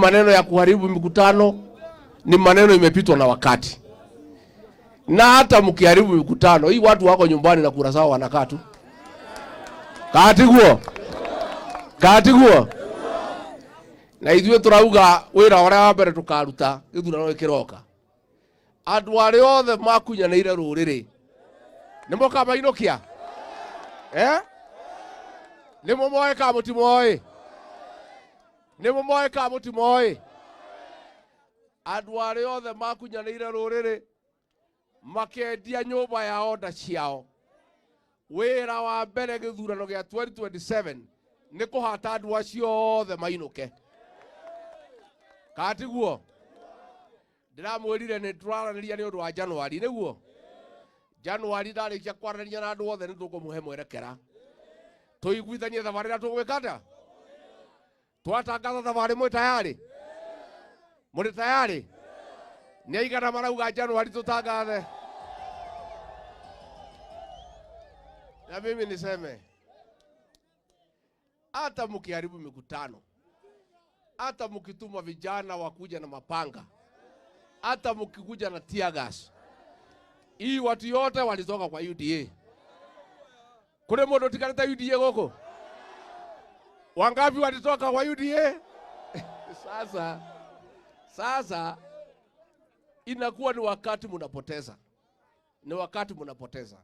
Maneno ya kuharibu mikutano ni maneno imepitwa na wakati, na hata mkiharibu mikutano hii, watu wako nyumbani na kura zao wanakaa tu katiguo katiguo na ithuĩ tũrauga wĩra ũrĩa wa mbere tũkaruta gĩthurano gĩkĩroka, andũ arĩa othe makunyanĩire rũrĩrĩ nĩ mũkamainũkia, eh? Nĩ mũmoĩ ka mũtimoĩ? Nĩ mũmoĩ ka mũtimoĩ? Andũ arĩa othe makunyanĩire rũrĩrĩ makendia nyũmba yao nda ciao, wĩra wa mbere gĩthurano gĩa 2027 nĩ kũhata andũ acio othe mainũke, katiguo? Ndĩramwĩrire nĩ tũraranĩria nĩ ũndũ wa Januari, nĩguo Januari ndarĩkia kwaranĩria na andũ othe nĩ tũkũmũhe mwerekera tũiguithanie thabarĩ ĩrĩa tũgwĩka atĩa. Twatangatha thabarĩ, mwĩ tayari? Mũrĩ tayari? Nĩ aigana marauga Januari tũtangathe? Na mimi niseme, hata mkiharibu mikutano, hata mkituma vijana wakuja na mapanga, hata mkikuja na tear gas, hii watu yote walitoka kwa UDA. Kule mundu tikareta UDA goko? Wangapi walitoka kwa UDA? Sasa inakuwa ni wakati mnapoteza, ni wakati mnapoteza.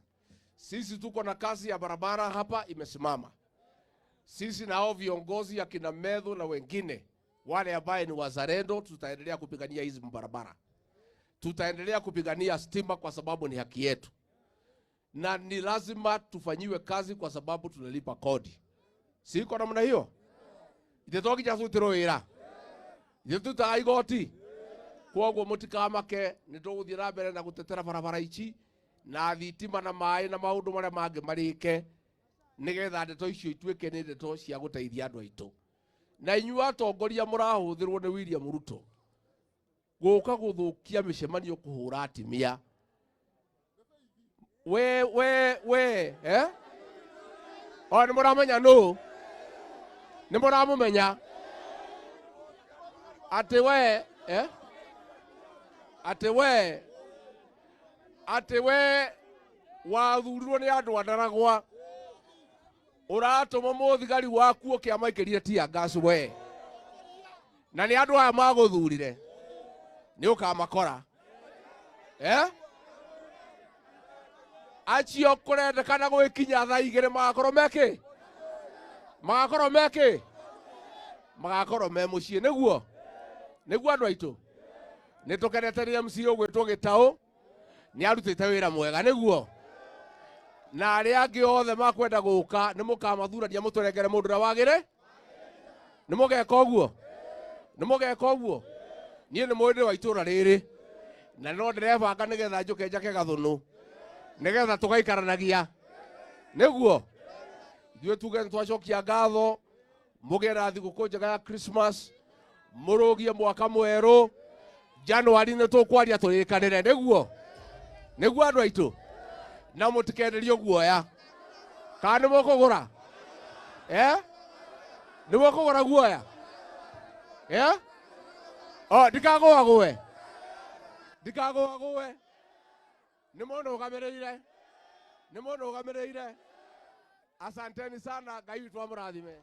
Sisi tuko na kazi ya barabara hapa imesimama. Sisi nao viongozi akina Methu na wengine wale ambaye ni wazalendo, tutaendelea kupigania hizi barabara, tutaendelea kupigania stima kwa sababu ni haki yetu, na ni lazima tufanyiwe kazi kwa sababu tunalipa kodi. Siko namna hiyo? Ithe twakinya tutiro wira, ithe tutaga igoti. Koguo mutikamake, ni tuguthie na mbere na gutetera barabara ici na thitima na maĩ na maũndũ marĩa mangĩ marĩke, nigetha ndeto icio ituĩke nĩ ndeto cia gũteithia andũ aitũ. Na inyuĩ atongoria mũrahũthĩrwo nĩ William Ruto gũka gũthũkia mĩcemanio, kũhũra atimia, we we we, eh? O nĩ mũramenya nũ? Nĩ mũramũmenya atĩ we, eh? Atĩ we wathurirwo nĩ andũ a Ndaragwa, ũratũma mũthigari waku ũkĩamaikĩrie tear gas, we na nĩ andũ aya magũthurire, nĩ ũkamakora, eh? Acio kũrendekana gwĩkinya thaa 2 magakorwo mekĩ, magakorwo mekĩ, magakorwo me mũciĩ. Nĩguo andũ aitũ nĩ tũkenete nĩ MC ũgwĩtwo Gĩtaũ, nĩ arutĩte wĩra mwega, nĩguo na arĩa angĩ othe makwenda gũka nĩ mũkamathurania mũtũrengere mũndũ ũrĩa wagĩrĩ. Nĩ mũgeka ũguo? Nĩ mũgeka ũguo? Niĩ nĩ mũndũ wa itũra rĩrĩ na no ndĩrebanga nĩgetha njũke njake gathũnũ nĩgetha tũgaikaranagia, nĩguo ithuĩ tuge nĩ twacokia ngatho. Mũgĩe na thigũkũ njega ya Christmas, mũrũgie mwaka mwerũ. Januari nĩ tũkwaria tũrĩkanĩre, nĩguo andũ aitũ, na mũtikenderio guoya. Kana nĩ mũkũgũra, eh? Nĩ mũkũgũra guoya, eh? O ndikagũagũe, ndikagũagũe. Nĩ mũnũgamĩrĩire, nĩ mũnũgamĩrĩire. Asanteni sana, Ngai witũ amũrathime.